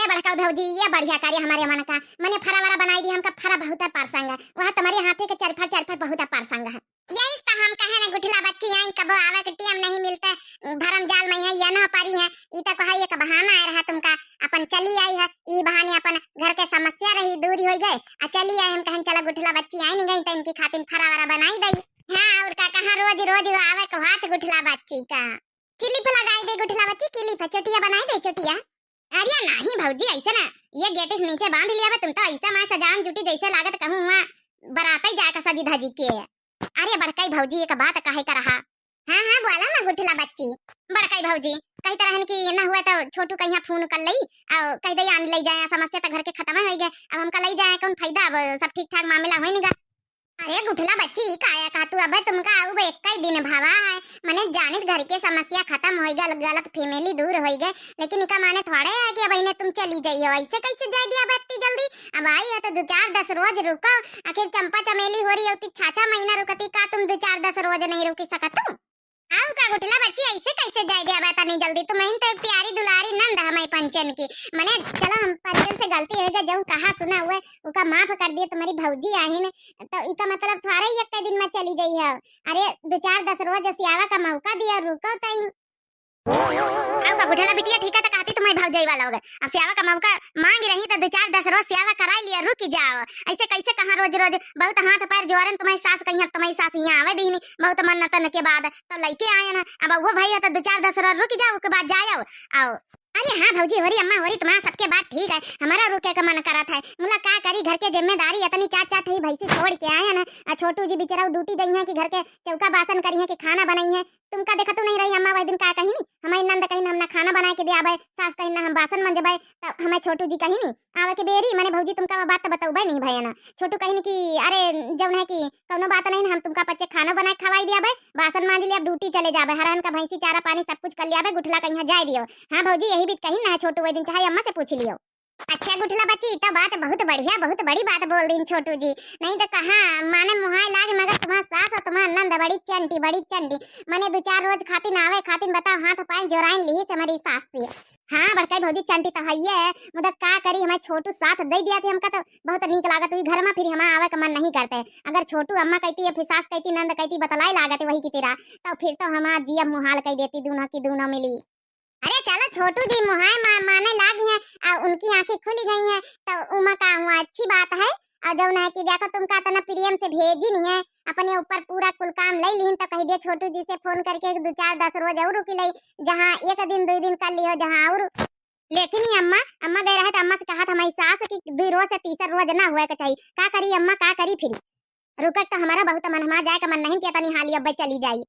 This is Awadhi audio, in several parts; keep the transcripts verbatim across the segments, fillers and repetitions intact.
ए बड़का भौजी, ये बढ़िया कार्य हमरे मन का, मने फरा वरा बनाई दी, हमका फरा बहुत पसंद है, वहाँ तुम्हरे हाथे के चरफर चरफर बहुत पसंद है। यही तो हम कहे न गुठला बच्ची, आई कबो आवे के टेम नहीं मिलते, भरम जाल में है, ये ना पारी है, ई तो कहा एक बहाना आए रहा तुमका, अपन चली आई है, ई बहाने अपन घर के समस्या रही दूरी हो गए, आ चली आई, हम कहन चला गुठला बच्ची आई नहीं गई तो इनकी खातिर फरा वरा बनाई दई। हाँ, और का कहा रोज रोज आवे के हाथ गुठला बच्ची का। Clip लगाई दे गुठला बच्ची, clip, चोटिया बनाई दे चोटिया। अरे नहीं भौजी, ऐसे ना, ये गेटिस नीचे बांध लिया बा, तुम तो ऐसा माँ सजान जुटी जैसे लागत कहूँ हुआ बरात ही जाए का सजी धजी के। अरे बड़कई भौजी, एक बात कहे का रहा। हाँ हाँ, बोला ना गुठला बच्ची। बड़कई भौजी, कही तरहन कि ना हुआ तो छोटू कहिया फोन कर लई, और कह दे आन ले जाए, समस्या तो घर के खत्म हो गए, अब हमका ले जाए कौन फायदा, अब सब ठीक ठाक मामला होए निगा। अरे गुठला बच्ची, ई काया का तू, अबे तुमका आऊ बे इक्कीस दिन भवा है, मने जानित घर के समस्या खत्म होई गल, गलत family दूर होई गए, लेकिन इका माने थोड़े है कि अब इन्हें तुम चली जाइयो, ऐसे कैसे जाए दिया बे इतनी जल्दी? अब आई है तो दो चार दस रोज रुको, आखिर चंपा चमेली हो रही होती, छह छह महीना रुकती का, तुम दो चार दस रोज नहीं रुकी सकत तू? आऊ का गुठला बच्ची, ऐसे कैसे जाए दिया बे इतनी जल्दी? तुम तो एक प्यारी दुलारी नंद हमारी पंचन की, मने चला हम पंचन से गलती हो गई, जो कहा सुना हुए उका माफ कर दिए, तुम्हारी भौजी आहिन, तो इका मतलब थोड़े ही एक दिन में चली जाई है। अरे, दो चार दस रोज सियावा का मौका दिया, रुको तई। आऊ का गुठला बिटिया, ठीक है, तो कहती तुम्हारी भौजाई वाला हो गए। अब सियावा का मौका मांग रही तो दो चार दस रोज सियावा कराई लिया, रुक जाओ। ऐसे कैसे कहाँ रोज रोज बहुत हाथ पैर जोरन, तुम्हारी सास कहिया, तुम्हारी सास यहाँ आवे दीनी, बहुत मन तन के बाद तो लइके आए ना। अब वो भाई है तो दो चार दस रोज रुक जाओ, के बाद जाओ। आओ। अरे हाँ भौजी, होरी अम्मा, होरी तुम्हारा सबके बात ठीक है, हमारा रुके का मन करत है। मुला का करी, घर के जिम्मेदारी इतनी, चार चार ठही भैंसी छोड़ के आए हैं ना, आ छोटू जी बेचारा ड्यूटी गई हैं कि घर के चौका बासन करी हैं कि खाना बनाई हैं। तुमका देखतू नहीं रही अम्मा, वही दिन का कही नहीं, हमारी नंद कही ना हम ना खाना बना के दे आबे, सास कही ना हम बासन मंजबे, तब हमें छोटू जी कही नहीं आवे के बेरी, मने भौजी तुमका वो बात तो बतौबे नहीं भैया ना। छोटू कही नहीं कि अरे जौन है कि कौनो बात नहीं, हम तुमका पच्चे खाना बना के खवाई दिया बे, बासन मांज लिया, ड्यूटी चले जाबे, हरहन का भैंसी चारा पानी सब कुछ कर लिया बे, गुठला कहीं जाए दियो। हाँ भौजी, यही बीत कहीं ना है छोटू, वही दिन चाहे अम्मा से पूछ लियो। अच्छा गुठला बच्ची, ई तो बात बहुत बढ़िया, बहुत बड़ी बात बोल रही छोटू जी, नहीं तो कहाँ माने मुहाय लाग, मगर तुम्हार सास और तुम्हार नंद बड़ी चंटी, बड़ी चंटी, मने दो चार रोज खातिन आवे खातिन बताओ, हाथ पाए जोराइन ली से हमारी सास से। हाँ बड़काई भौजी, चंटी तो हइये है, मुदा का करी, हमारे छोटू साथ दे दिया थे हमका तो बहुत नीक लागत हुई घर में, फिर हमारा आवे का मन नहीं करते। अगर छोटू अम्मा कहती या फिर सास कहती, नंद कहती, बतलाई लागत वही की तेरा, तो फिर तो हमारा जिया मुहाल कह देती, दोनों की दोनों मिली। अरे चलो, छोटू जी मुहाय मा-, माने लागी हैं, आ उनकी आंखें खुली गई हैं, तो उमा का हुआ अच्छी बात है। और जौन है कि देखो तुमका इतना प्रेम से भेजी नहीं है, अपने ऊपर पूरा कुल काम ले लीन, तो कह दिया छोटू जी से फोन करके दो चार दस रोज और रुकी ले, जहाँ एक दिन दो दिन कर लियो, जहाँ और। लेकिन ये अम्मा, अम्मा गए रहे तो अम्मा से कहा था हमारी सास कि दो रोज से तीसर रोज ना हुए के चाहिए। का करी अम्मा, का करी फिर? रुकत तो हमारा बहुत मन, हमारा जाए का मन नहीं किया, तनी हाली अब्बे चली जाई।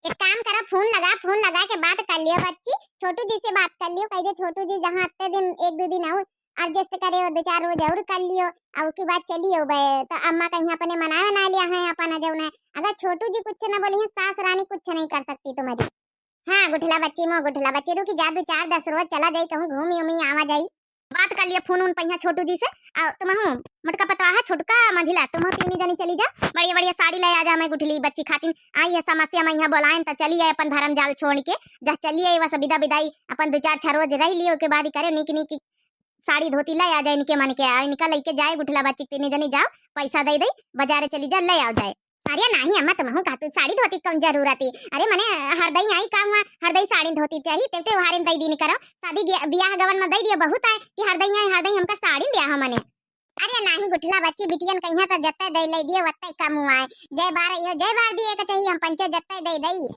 एक काम करा, फोन लगा, फोन लगा के बात कर लियो बच्ची, छोटू जी से बात कर लियो, कह दे छोटू जी जहाँ इतने दिन, एक दो दिन और adjust करे, वो दो चार रोज और कर लियो, और उसके बाद चली अउबे। तो अम्मा कहीं अपने मनाए बना लिया है अपन जौन है, अगर छोटू जी कुछ न बोली हैं, सास रानी कुछ नहीं कर सकती तुम्हारी। हाँ गुठला बच्ची, मो गुठला बच्ची, रुकी जा, दो चार दस रोज चला जाई, कहूँ घूमी उमी आवा जाई। बात कर लिया फोन उन पहिया छोटू जी से। आ, तुमहू मोटका पतवाह, छोटका मंझिला, तुमहू तीन जनी चली जा, बढ़िया बढ़िया साड़ी ले आ जा, मैं गुठली बच्ची खातिन आई है समस्या में यहाँ बोलायन, तो चली आए अपन भरम जाल छोड़ के, जस चली आए वस विदा विदाई अपन दो चार छह रोज रह लियो, के बाद ही करे नीक नीक साड़ी धोती ले आ जाए इनके मन के, आ, इनका लेके जाए गुठला बच्ची, तीन जनी जाओ, पैसा दे दे, बाजारे चली जा, ले आओ जाए। अरे नाही अम्मा, तुमहू का तू साड़ी धोती कौन जरूरत है? अरे मने हरदई आई का हुआ, हरदई साड़ी धोती चाहिए, ते त्योहार में दई दीन करो, शादी गे-, बियाह गवन में दई दियो, बहुत आए कि हरदई आई, हरदई हमका साड़ी दिया हो मने। अरे नाही गुठला बच्ची, बिटियन कहिया तो जत्ते दे ले दिए, वत्ते कम हुआ है। जय बार इहो, जय बार दिए के चाहिए, हम पंचे जत्ते दे दई।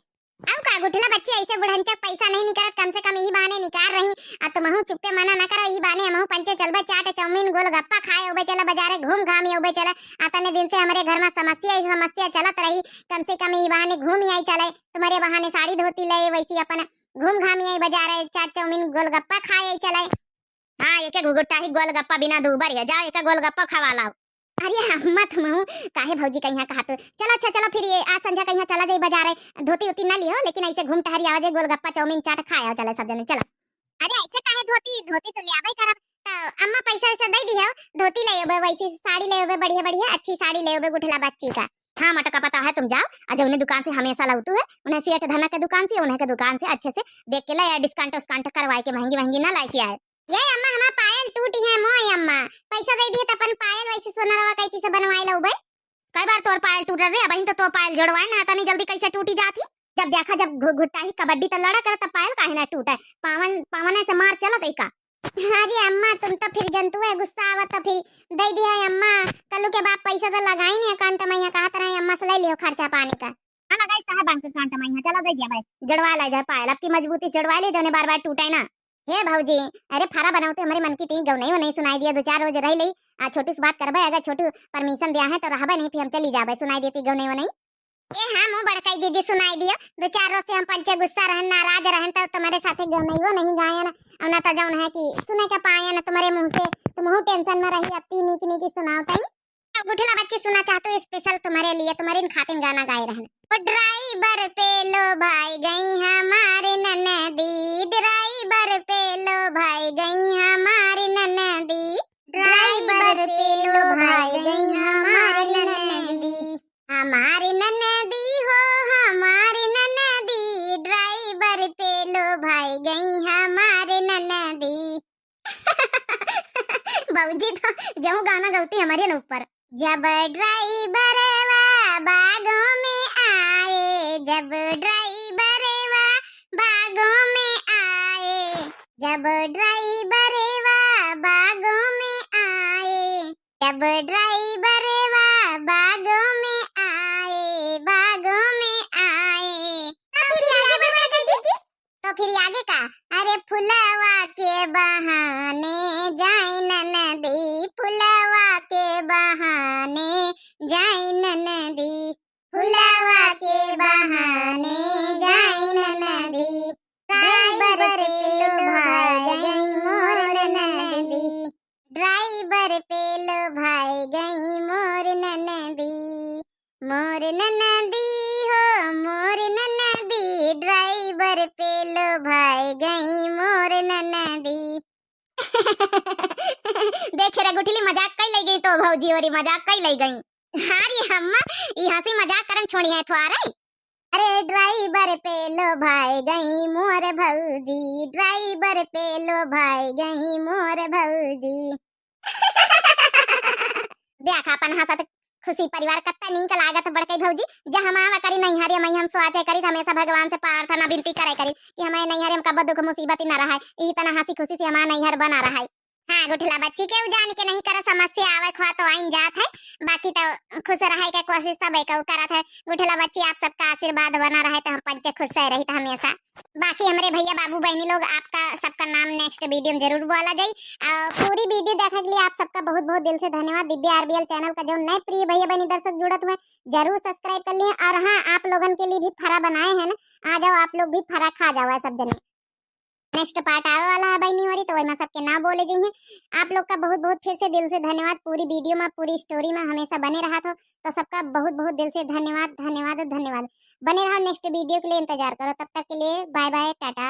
अब का गुठला बच्ची, ऐसे बुढ़ंचक पैसा नहीं निकारत, कम से कम यही बहाने निकार रही। आ तुमहू चुप्पे मना न करो, यही बहाने हमहू पंचे चलबे, चाट चाउमीन गोलगप्पा खाए अउबे चला, बाजारे घूम घाम अउबे चला। आ तने दिन से हमरे घर में समस्या ही समस्या चलत रही, कम से कम यही बहाने घूम आई चले, तुम्हरे बहाने साड़ी धोती ले, वैसी अपन घूम घाम आई बाजारे, चाट चाउमीन गोलगप्पा खाए आई चले। हाँ, एक एक गुट्टा ही गोलगप्पा बिना दूबर है, जाओ एक गोलगप्पा खवा लाओ। अरे अम्मा, तुमहू काहे भौजी कहिया कहा तो। चलो अच्छा, चलो फिर ये आज संझा कहिया चला जाई बाजारे, धोती उती ना लियो, लेकिन ऐसे घूम टहरी आवा जाए, गोलगप्पा चाउमीन चाट खाए आओ, चले सब जने, चलो। अरे ऐसे काहे धोती, धोती तो ले आवे करब। तो अम्मा पैसा वैसा दे दी है, धोती ले अउबे, वैसी साड़ी ले अउबे, बढ़िया बढ़िया अच्छी साड़ी ले अउबे गुठला बच्ची का। हाँ मोटका पतवाह है, तुम जाओ, और जो उन्हें दुकान से हमेशा लाउतू है, उन्हें सेठ धना के दुकान से, उन्हें के दुकान से अच्छे से देख के ले आए, discount उस्काउंट करवाए के महंगी महंगी ना लाए के आए। ये अम्मा, हमार पायल पैसा दे दिए त अपन पायल वैसे सोनरवा कैसे से बनवाए लउबे। कई बार तोर पायल टूटल रे, अबहिन तो तोर पायल जोड़वाए ना, तनी जल्दी कैसे टूटी जात ही? जब देखा, जब घु-, घुट्टा ही कबड्डी त लड़ा कर, तब पायल काहे ना टूटे? पावन, पावन ऐसे मार चलत है का? अरे अम्मा, तुम तो फिर जंतु है, गुस्सा आवत तो फिर दे दिया है अम्मा। कल्लू के बाप पैसा तो लगाई नहीं account में, यहाँ कहत रहे अम्मा से ले लियो खर्चा पानी का। हाँ, लगाई साहब बैंक account में, यहाँ चला दे दिया भाई, जड़वा ला जाए पायल, आपकी मजबूती जड़वा ले, जौने बार बार टूटे ना। हे भौजी, अरे फारा बनावते हमरे मन की ती गौनई वनई सुनाई दिया, दो चार रोज रह ले, आ छोटू से बात करबे, अगर छोटू permission दिया है तो रहबे, नहीं फिर हम चली जाबे, सुनाई देती गौनई वनई। ए हाँ, मुँह बड़काई दीदी सुनाई दियो, दो चार रोज से हम पंचे गुस्सा रहन, नाराज रहन, तो तुम्हारे साथे गौनई वो नहीं गायन, और ना तो जौन है कि सुने के पायन तुम्हारे मुँह से, तुम हूँ tension में रही, अब ती नीक नीक सुनाओ तई। गुठला बच्ची सुना चाहतू special तुम्हारे लिए, तुम्हारे इन खातिन गाना गाए रहन। ओ ड्राइवर पे लो भाई गई हमारे ननदी, ड्राइवर पे लो भाई गई हमारे ननदी, ड्राइवर पे लो भाई गई हमारे ननदी, हमारे ननदी हो, हमारे ननदी, ड्राइवर पे लो भाई गई हमारे ननदी। भौजी तो जमू गाना गौती हमरे न ऊपर। जब ड्राइवरवा बागों में आए, जब ड्राइवरवा बागों में आए, जब ड्राइवरवा बागों में आए, जब ड्राइवरवा बागों में आए, बागों में आए। तो फिर आगे बता दीजिए। तो फिर आगे का? अरे फुलवा के बहाने जाए ननदी, फुलवा के बहाने जाए ननदी, फुलवा के बहाने जाए ननदी। ड्राइवर पे लोभाई गई मोर ननदी, ड्राइवर पे लोभाई गई मोर ननदी, मोर ननदी हो, मोर ननदी, ड्राइवर पे लोभाई गई मोर ननदी। देखे रे गुठली, मजाक कई लई गई तो भौजी, ओरी मजाक कई लई गई। हाँ रे अम्मा, ई हंसी मजाक करन छोड़ी है थोड़े। अरे ड्राइवर पे लोभाई गई मोर भौजी, ड्राइवर पे लोभाई गई मोर भौजी। देख अपन हंसत खुशी परिवार कत्ता नीक लागत बड़कई भौजी। जहाँ हम आवा करी नैहरे में हम सोचे करी, हमेशा भगवान से प्रार्थना विनती करे करी कि हमारे नैहरे में कब दुख मुसीबत ही ना रहे, ई तना हंसी खुशी से हमारा नैहर बना रहे। हाँ गुठला बच्ची, केहू जान के नहीं करे, समस्या आवे खुआ तो आइन जात है, बाकी तो खुश रहे के कोशिश सब एक करत है। गुठला बच्ची, आप सबका आशीर्वाद बना रहे तो हम पंचे खुश से रही तो हमेशा। बाकी हमरे भैया बाबू बहनी लोग, आपका सबका नाम next video में जरूर बोला जाई। और पूरी video देखे के लिए आप सबका बहुत बहुत दिल से धन्यवाद। दिव्या आरबीएल channel का जो नए प्रिय भैया बहनी दर्शक जुड़त हुए, जरूर subscribe कर लिए। और हाँ, आप लोगन के लिए भी फरा बनाए हैं ना, आ जाओ आप लोग भी फरा खा जाओ सब जने। Next part आवे वाला है बहनी होरी, तो वही में सबके नाम बोले जाइए। आप लोग का बहुत बहुत फिर से दिल से धन्यवाद। पूरी video में, पूरी story में हमेशा बने रहा थो, तो सबका बहुत बहुत दिल से धन्यवाद, धन्यवाद, धन्यवाद। बने रहो, next video के लिए इंतजार करो। तब तक के लिए bye bye, टाटा।